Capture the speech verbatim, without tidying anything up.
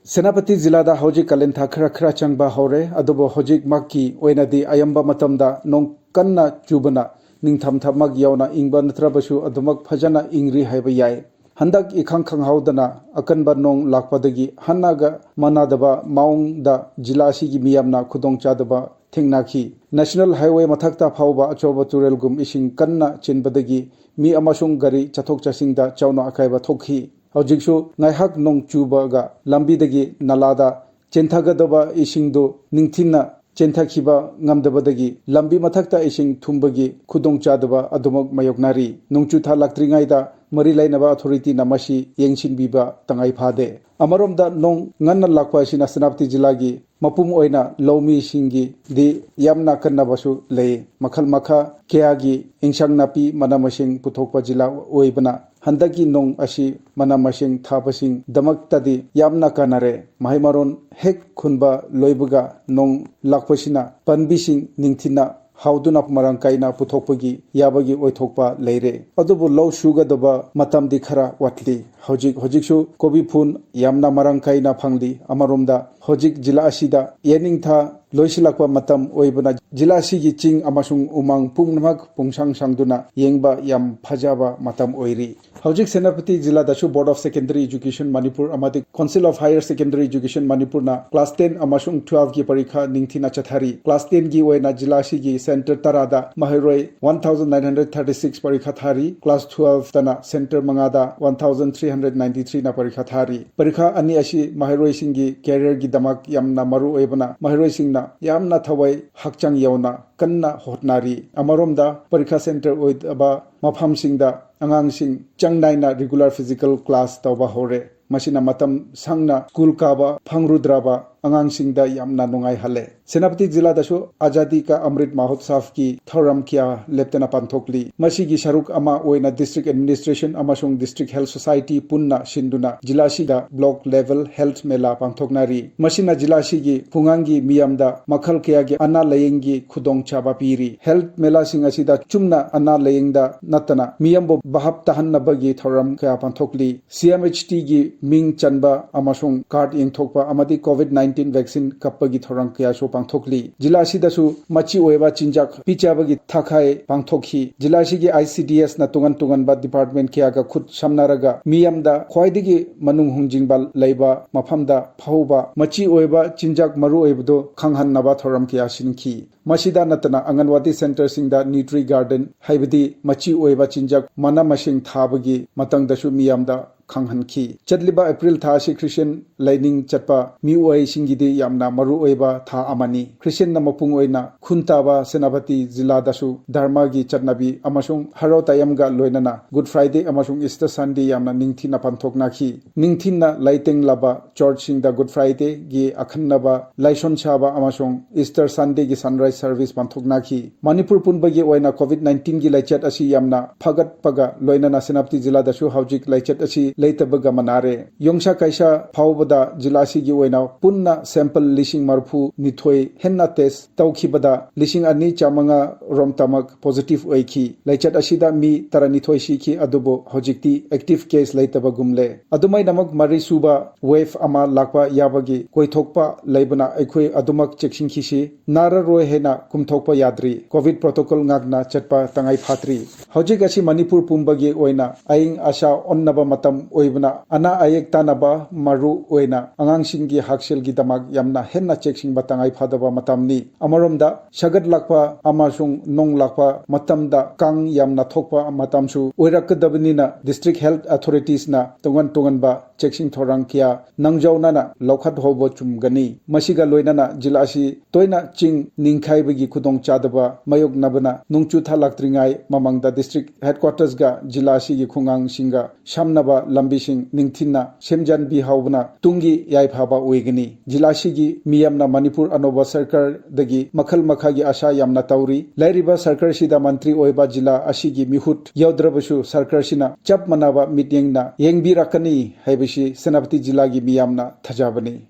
ꯁꯦꯅꯥꯄꯇꯤ ꯖꯤꯂꯥꯗ ꯍꯧꯖꯤꯛ ꯀꯥꯂꯦꯟ ꯊꯥ ꯈꯔ ꯈꯔ ꯆꯪꯕ ꯍꯧꯔꯦ, ꯑꯗꯨꯕꯨ ꯍꯧꯖꯤꯛꯃꯛꯀꯤ ꯑꯣꯏꯅꯗꯤ ꯑꯌꯥꯝꯕ ꯃꯇꯝꯗ ꯅꯣꯡ ꯀꯟꯅ ꯆꯨꯕꯅ ꯅꯤꯡꯊꯝꯊꯥꯃꯛ ꯌꯧꯅ ꯏꯪꯕ ꯅꯠꯇ꯭ꯔꯕꯁꯨ ꯑꯗꯨꯃꯛ ꯐꯖꯅ ꯏꯪꯔꯤ ꯍꯥꯏꯕ ꯌꯥꯏ꯫ ꯍꯟꯗꯛ ꯏꯈꯪ ꯈꯪꯍꯧꯗꯅ ꯑꯀꯟꯕ ꯅꯣꯡ ꯂꯥꯛꯄꯗꯒꯤ ꯍꯥꯟꯅꯒ ꯃꯥꯟꯅꯗꯕ ꯃꯑꯣꯡꯗ ꯖꯤꯂꯥ ꯑꯁꯤꯒꯤ ꯃꯤꯌꯥꯝꯅ ꯈꯨꯗꯣꯡꯆꯥꯗꯕ ꯊꯦꯡꯅꯈꯤ꯫ ꯅꯦꯁꯅꯦꯜ ꯍꯥꯏꯋꯦ ꯃꯊꯛꯇ ꯐꯥꯎꯕ ꯑꯆꯧꯕ ꯇꯨꯔꯦꯜꯒꯨꯝ ꯏꯁꯤꯡ ꯀꯟꯅ ꯆꯦꯟꯕꯗꯒꯤ ꯃꯤ ꯑꯃꯁꯨꯡ ꯒꯥꯔꯤ ꯆꯠꯊꯣꯛ ꯆꯠꯁꯤꯟꯗ ꯆꯥꯎꯅ ꯑꯀꯥꯏꯕ ꯊꯣꯛꯈꯤ꯫ ꯍꯧꯖꯤꯛꯁꯨ ꯉꯥꯏꯍꯥꯛ ꯅꯣꯡ ꯆꯨꯕꯒ ꯂꯝꯕꯤꯗꯒꯤ ꯅꯂꯥꯗ ꯆꯦꯟꯊꯒꯗꯕ ꯏꯁꯤꯡꯗꯨ ꯅꯤꯡꯊꯤꯅ ꯆꯦꯟꯊꯈꯤꯕ ꯉꯝꯗꯕꯗꯒꯤ ꯂꯝꯕꯤ ꯃꯊꯛꯇ ꯏꯁꯤꯡ ꯊꯨꯝꯕꯒꯤ ꯈꯨꯗꯣꯡꯆꯥꯗꯕ ꯑꯗꯨꯃꯛ ꯃꯥꯌꯣꯛꯅꯔꯤ꯫ ꯅꯣꯡꯖꯨ ꯊꯥ ꯂꯥꯛꯇ꯭ꯔꯤꯉꯩꯗ ꯃꯔꯤ ꯂꯩꯅꯕ ꯑꯣꯊꯣꯔꯤꯇꯤꯅ ꯃꯁꯤ ꯌꯦꯡꯁꯤꯟꯕꯤꯕ ꯇꯉꯥꯏ ꯐꯥꯗꯦ꯫ ꯑꯃꯔꯣꯝꯗ ꯅꯣꯡ ꯉꯟꯅ ꯂꯥꯛꯄ ꯑꯁꯤꯅ ꯁꯦꯅꯥꯄꯇꯤ ꯖꯤꯂꯥꯒꯤ ꯃꯄꯨꯝ ꯑꯣꯏꯅ ꯂꯧꯃꯤꯁꯤꯡꯒꯤꯗꯤ ꯌꯥꯝꯅ ꯀꯟꯅꯕꯁꯨ ꯂꯩ꯫ ꯃꯈꯜ ꯃꯈꯥ ꯀꯌꯥꯒꯤ ꯏꯟꯁꯥꯡ ꯅꯥꯄꯤ ꯃꯅꯥ ꯃꯁꯤꯡ ꯄꯨꯊꯣꯛꯄ ꯖꯤꯂꯥ ꯑꯣꯏꯕꯅ ꯍꯟꯗꯛꯀꯤ ꯅꯣꯡ ꯑꯁꯤ ꯃꯅꯥ ꯃꯁꯤꯡ ꯊꯥꯕꯁꯤꯡꯗꯃꯛꯇꯗꯤ ꯌꯥꯝꯅ ꯀꯥꯟꯅꯔꯦ꯫ ꯃꯍꯩ ꯃꯔꯣꯡ ꯍꯦꯛ ꯈꯨꯟꯕ ꯂꯣꯏꯕꯒ ꯅꯣꯡ ꯂꯥꯛꯄꯁꯤꯅ ꯄꯥꯝꯕꯤꯁꯤꯡ ꯅꯤꯡꯊꯤꯅ ꯍꯧꯗꯨꯅ ꯃꯔꯥꯡ ꯀꯥꯏꯅ ꯄꯨꯊꯣꯛꯄꯒꯤ ꯌꯥꯕꯒꯤ ꯑꯣꯏꯊꯣꯛꯄ ꯂꯩꯔꯦ꯫ ꯑꯗꯨꯕꯨ ꯂꯧ ꯁꯨꯒꯗꯕ ꯃꯇꯝꯗꯤ ꯈꯔ ꯋꯥꯠꯂꯤ꯫ ꯍꯧꯖꯤꯛ ꯍꯧꯖꯤꯛꯁꯨ ꯀꯣꯕꯤ ꯐꯨꯜ ꯌꯥꯝꯅ ꯃꯔꯥꯡ ꯀꯥꯏꯅ ꯐꯪꯂꯤ꯫ ꯑꯃꯔꯣꯝꯗ ꯍꯧꯖꯤꯛ ꯖꯤꯂꯥ ꯑꯁꯤꯗ ꯌꯦꯅꯤꯡꯊꯥ ꯂꯣꯏꯁꯤꯜꯂꯛꯄ ꯃꯇꯝ ꯑꯣꯏꯕꯅ ꯖꯤꯂꯥ ꯑꯁꯤꯒꯤ ꯆꯤꯡ ꯑꯃꯁꯨꯡ ꯎꯃꯪ ꯄꯨꯝꯅꯃꯛ ꯄꯨꯡꯁꯪ ꯁꯪꯗꯨꯅ ꯌꯦꯡꯕ ꯌꯥꯝ ꯐꯖꯕ ꯃꯇꯝ ꯑꯣꯏꯔꯤ꯫ ꯍꯧꯖꯤꯛ Senapati ꯖꯤꯂꯥꯗꯁꯨ Board of Secondary Education Manipur ꯑꯃꯗꯤ Council of Higher Secondary Education ꯃꯅꯤꯄꯨꯔꯅ class ten ꯑꯃꯁꯨꯡ twelve ꯀꯤ ꯄꯔꯤꯈꯥ ꯅꯤꯡꯊꯤꯅ ꯆꯠꯊꯔꯤ꯫ Class ten ꯒꯤ ꯑꯣꯏꯅ ꯖꯤꯂꯥ ꯑꯁꯤꯒꯤ center ꯇꯔꯥꯗ ꯃꯍꯩꯔꯣꯏ one thousand nine hundred thirty six ꯄꯔꯤꯈꯥ ꯊꯥꯔꯤ꯫ Class twelve ꯇꯅ center ꯃꯉꯥꯗ one thousand three hundred ninety three ꯅ ꯄꯔꯤꯈꯥ ꯊꯥꯔꯤ꯫ ꯄꯔꯤꯈꯥ ꯑꯅꯤ ꯑꯁꯤ ꯃꯍꯩꯔꯣꯏꯁꯤꯡꯒꯤ career ꯒꯤꯗꯃꯛ ꯌꯥꯝꯅ ꯃꯔꯨ ꯑꯣꯏꯕꯅ ꯃꯍꯩꯔꯣꯏꯁꯤꯡꯅ ꯌꯥꯝꯅ ꯊꯋꯥꯏ ꯍꯛꯆꯥꯡ ꯌꯥꯎꯅ ꯀꯟꯅ ꯍꯣꯠꯅꯔꯤ꯫ ꯑꯃꯔꯣꯝꯗ ꯄꯔꯤꯈꯥ center ꯑꯣꯏꯗꯕ ꯃꯐꯝꯁꯤꯡꯗ ꯑꯉꯥꯡꯁꯤꯡ ꯆꯥꯡ ꯅꯥꯏꯅ regular physical class ꯇꯧꯕ ꯍꯧꯔꯦ꯫ ꯃꯁꯤꯅ ꯃꯇꯝ ꯁꯥꯡꯅ school ꯀꯥꯕ ꯐꯪꯔꯨꯗ꯭ꯔꯕ ꯑꯉꯥꯡꯁꯤꯡꯗ ꯌꯥꯝꯅ ꯅꯨꯡꯉꯥꯏꯍꯜꯂꯦ꯫ ꯁꯦꯅꯥꯄꯇꯤ ꯖꯤꯂꯥꯗꯁꯨ ꯑꯖꯥꯗꯤ ꯀꯥ ꯑꯃ꯭ꯔꯤꯠ ꯃꯍꯣꯠꯁꯥꯚꯀꯤ ꯊꯧꯔꯝ ꯀꯌꯥ ꯂꯦꯞꯇꯅ ꯄꯥꯡꯊꯣꯛꯂꯤ꯫ ꯃꯁꯤꯒꯤ ꯁꯔꯨꯛ ꯑꯃ ꯑꯣꯏꯅ district administration ꯑꯃꯁꯨꯡ district health society ꯄꯨꯟꯅ ꯁꯤꯟꯗꯨꯅ ꯖꯤꯂꯥ ꯑꯁꯤꯗ block level health ꯃꯦꯂꯥ ꯄꯥꯡꯊꯣꯛꯅꯔꯤ꯫ ꯃꯁꯤꯅ ꯖꯤꯂꯥ ꯑꯁꯤꯒꯤ ꯈꯨꯡꯒꯪꯒꯤ ꯃꯤꯌꯥꯝꯗ ꯃꯈꯜ ꯀꯌꯥꯒꯤ ꯑꯅꯥ ꯂꯥꯌꯦꯡꯒꯤ ꯈꯨꯗꯣꯡꯆꯥꯕ ꯄꯤꯔꯤ꯫ Health ꯃꯦꯂꯥꯁꯤꯡ ꯑꯁꯤꯗ ꯆꯨꯝꯅ ꯑꯅꯥ ꯂꯥꯌꯦꯡꯗ ꯅꯠꯇꯅ ꯃꯤꯌꯥꯝꯕꯨ ꯚꯥꯞ ꯇꯥꯍꯟꯅꯕꯒꯤ ꯊꯧꯔꯝ ꯀꯌꯥ ꯄꯥꯡꯊꯣꯛꯂꯤ꯫ C M H Tꯒꯤ ꯃꯤꯡ ꯆꯟꯕ ꯑꯃꯁꯨꯡ card ꯌꯦꯟꯊꯣꯛꯄ ꯑꯃꯗꯤ COVID nineteen vaccine ꯀꯥꯞꯄꯒꯤ ꯊꯧꯔꯝ ꯀꯌꯥꯁꯨ ꯄꯥꯡꯊꯣꯛꯂꯤ꯫ ꯖꯤꯂꯥ ꯑꯁꯤꯗꯁꯨ ꯃꯆꯤ ꯑꯣꯏꯕ ꯆꯤꯟꯖꯥꯛ ꯄꯤꯖꯕꯒꯤ ꯊꯥꯈꯥꯏ ꯄꯥꯡꯊꯣꯛꯈꯤ꯫ ꯖꯤꯂꯥ ꯑꯁꯤꯒꯤ ICDSꯅ ꯇꯣꯉꯥꯟ ꯇꯣꯉꯥꯟꯕ department ꯀꯌꯥꯒ ꯈꯨꯠ ꯁꯝꯅꯔꯒ ꯃꯤꯌꯥꯝꯗ ꯈ꯭ꯋꯥꯏꯗꯒꯤ ꯃꯅꯨꯡ ꯍꯨꯟꯖꯤꯟꯕ ꯂꯩꯕ ꯃꯐꯝꯗ ꯐꯥꯎꯕ ꯃꯆꯤ ꯑꯣꯏꯕ ꯆꯤꯟꯖꯥꯛ ꯃꯔꯨ ꯑꯣꯏꯕꯗꯨ ꯈꯪꯍꯟꯅꯕ ꯊꯧꯔꯝ ꯀꯌꯥ ꯁꯤꯟꯈꯤ꯫ ꯃꯁꯤꯗ ꯅꯠꯇꯅ ꯑꯪꯒꯟꯋꯥꯗꯤ centreꯁꯤꯡꯗ Nutri Garden ꯍꯥꯏꯕꯗꯤ ꯃꯆꯤ ꯑꯣꯏꯕ ꯆꯤꯟꯖꯥꯛ ꯃꯅꯥ ꯃꯁꯤꯡ ꯊꯥꯕꯒꯤ ꯃꯇꯥꯡꯗꯁꯨ ꯃꯤꯌꯥꯝꯗ ꯈꯪꯍꯟꯈꯤ꯫ ꯆꯠꯂꯤꯕ April ꯊꯥ ꯑꯁꯤ Christian ꯂꯥꯏꯅꯤꯡ ꯆꯠꯄ ꯃꯤꯑꯣꯏꯁꯤꯡꯒꯤꯗꯤ ꯌꯥꯝꯅ ꯃꯔꯨꯑꯣꯏꯕ ꯊꯥ ꯑꯃꯅꯤ꯫ Christianꯅ ꯃꯄꯨꯡ ꯑꯣꯏꯅ ꯈꯨꯟ ꯇꯥꯕ ꯁꯦꯅꯥꯄꯇꯤ ꯖꯤꯂꯥꯗꯁꯨ ꯙꯔꯃꯒꯤ ꯆꯠꯅꯕꯤ ꯑꯃꯁꯨꯡ ꯍꯔꯥꯎ ꯇꯌꯥꯝꯒ ꯂꯣꯏꯅꯅ Good Friday ꯑꯃꯁꯨꯡ Easter Sunday ꯌꯥꯝꯅ ꯅꯤꯡꯊꯤꯅ ꯄꯥꯡꯊꯣꯛꯅꯈꯤ꯫ ꯅꯤꯡꯊꯤꯅ ꯂꯩꯇꯦꯡꯂꯕ churchꯁꯤꯡꯗ Good Fridayꯒꯤ ꯑꯈꯟꯅꯕ ꯂꯥꯏꯁꯣꯟ ꯁꯥꯕ ꯑꯃꯁꯨꯡ Easter Sundayꯒꯤ sunrise service ꯄꯥꯡꯊꯣꯛꯅꯈꯤ꯫ ꯃꯅꯤꯄꯨꯔ ꯄꯨꯝꯕꯒꯤ ꯑꯣꯏꯅ COVID nineteenꯒꯤ ꯂꯥꯏꯆꯠ ꯑꯁꯤ ꯌꯥꯝꯅ ꯐꯒꯠꯄꯒ ꯂꯣꯏꯅꯅ ꯁꯦꯅꯥꯄꯇꯤ ꯖꯤꯂꯥꯗꯁꯨ ꯍꯧꯖꯤꯛ ꯂꯥꯏꯆꯠ ꯑꯁꯤ ꯂꯩꯇꯕꯒ ꯃꯥꯟꯅꯔꯦ꯫ ꯌꯣꯡꯁꯥ ꯀꯩꯁꯥ ꯐꯥꯎꯕꯗ ꯖꯤꯂꯥ ꯑꯁꯤꯒꯤ ꯑꯣꯏꯅ ꯄꯨꯟꯅ sample ꯂꯤꯁꯤꯡ ꯃꯔꯤꯐꯨ ꯅꯤꯊꯣꯏ ꯍꯦꯟꯅ test ꯇꯧꯈꯤꯕꯗ ꯂꯤꯁꯤꯡ ꯑꯅꯤ ꯆꯥꯃꯉꯥ ꯔꯣꯝꯇꯃꯛ positive ꯑꯣꯏꯈꯤ꯫ ꯂꯥꯏꯆꯠ ꯑꯁꯤꯗ ꯃꯤ ꯇꯔꯥꯅꯤꯊꯣꯏ ꯁꯤꯈꯤ, ꯑꯗꯨꯕꯨ ꯍꯧꯖꯤꯛꯇꯤ active case ꯂꯩꯇꯕꯒꯨꯝꯂꯦ꯫ ꯑꯗꯨꯃꯥꯏꯅꯃꯛ ꯃꯔꯤꯁꯨꯕ wave ꯑꯃ ꯂꯥꯛꯄ ꯌꯥꯕꯒꯤ ꯀꯣꯏꯊꯣꯛꯄ ꯂꯩꯕꯅ ꯑꯩꯈꯣꯏ ꯑꯗꯨꯃꯛ ꯆꯦꯛꯁꯤꯟꯈꯤꯁꯤ꯫ ꯅꯥꯔꯔꯣꯏ ꯍꯥꯏꯅ ꯀꯨꯝꯊꯣꯛꯄ ꯌꯥꯗ꯭ꯔꯤ꯫ COVID protocol ꯉꯥꯛꯅ ꯆꯠꯄ ꯇꯉꯥꯏ ꯐꯗ꯭ꯔꯤ꯫ ꯍꯧꯖꯤꯛ ꯑꯁꯤ ꯃꯅꯤꯄꯨꯔ ꯄꯨꯝꯕꯒꯤ ꯑꯣꯏꯅ ꯑꯏꯪ ꯑꯁꯥ ꯑꯣꯟꯅꯕ ꯃꯇꯝ ꯑꯣꯏꯕꯅ ꯑꯅꯥ ꯑꯌꯦꯛ ꯇꯥꯅꯕ ꯃꯔꯨ ꯑꯣꯏꯅ ꯑꯉꯥꯡꯁꯤꯡꯒꯤ ꯍꯛꯁꯦꯜꯒꯤꯗꯃꯛ ꯌꯥꯝꯅ ꯍꯦꯟꯅ ꯆꯦꯛꯁꯤꯟꯕ ꯇꯉꯥꯏ ꯐꯗꯕ ꯃꯇꯝꯅꯤ꯫ ꯑꯃꯔꯣꯝꯗ ꯁꯥꯒꯠꯂꯛꯄ ꯑꯃꯁꯨꯡ ꯅꯣꯡ ꯂꯥꯛꯄ ꯃꯇꯝꯗ ꯀꯥꯡ ꯌꯥꯝꯅ ꯊꯣꯛꯄ ꯃꯇꯝꯁꯨ ꯑꯣꯏꯔꯛꯀꯗꯕꯅꯤꯅ district health authoritiesꯅ ꯇꯣꯉꯥꯟ ꯇꯣꯉꯥꯟꯕ ꯆꯦꯛꯁꯤꯟ ꯊꯧꯔꯥꯡ ꯀꯌꯥ ꯅꯪꯖꯧꯅꯅ ꯂꯧꯈꯠꯍꯧꯕ ꯆꯨꯝꯒꯅꯤ꯫ ꯃꯁꯤꯒ ꯂꯣꯏꯅꯅ ꯖꯤꯂꯥ ꯑꯁꯤ ꯇꯣꯏꯅ ꯆꯤꯡ ꯅꯤꯡꯈꯥꯏꯕꯒꯤ ꯈꯨꯗꯣꯡꯆꯥꯗꯕ ꯃꯥꯌꯣꯛꯅꯕꯅ ꯅꯣꯡꯖꯨ ꯊꯥ ꯂꯥꯛꯇ꯭ꯔꯤꯉꯩ ꯃꯃꯥꯡꯗ district headquartersꯒ ꯖꯤꯂꯥ ꯑꯁꯤꯒꯤ ꯈꯨꯡꯒꯪꯁꯤꯡꯒ ꯁꯝꯅꯕ ꯂꯝꯕꯤꯁꯤꯡ ꯅꯤꯡꯊꯤꯅ ꯁꯦꯝꯖꯤꯟꯕꯤꯍꯧꯕꯅ ꯇꯨꯡꯒꯤ ꯌꯥꯏꯐꯕ ꯑꯣꯏꯒꯅꯤ꯫ ꯖꯤꯂꯥꯁꯤꯒꯤ ꯃꯤꯌꯥꯝꯅ ꯃꯅꯤꯄꯨꯔ ꯑꯅꯧꯕ ꯁꯔꯀꯥꯔꯗꯒꯤ ꯃꯈꯜ ꯃꯈꯥꯒꯤ ꯑꯁꯥ ꯌꯥꯝꯅ ꯇꯧꯔꯤ꯫ ꯂꯩꯔꯤꯕ ꯁꯔꯀꯥꯔꯁꯤꯗ ꯃꯟꯇ꯭ꯔꯤ ꯑꯣꯏꯕ ꯖꯤꯂꯥ ꯑꯁꯤꯒꯤ ꯃꯤꯍꯨꯠ ꯌꯥꯎꯗ꯭ꯔꯕꯁꯨ ꯁꯔꯀꯥꯔꯁꯤꯅ ꯆꯞ ꯃꯥꯟꯅꯕ ꯃꯤꯠꯌꯦꯡꯅ ꯌꯦꯡꯕꯤꯔꯛꯀꯅꯤ ꯍꯥꯏꯕꯁꯤ ꯁꯦꯅꯥꯄꯇꯤ ꯖꯤꯂꯥꯒꯤ ꯃꯤꯌꯥꯝꯅ ꯊꯥꯖꯕꯅꯤ꯫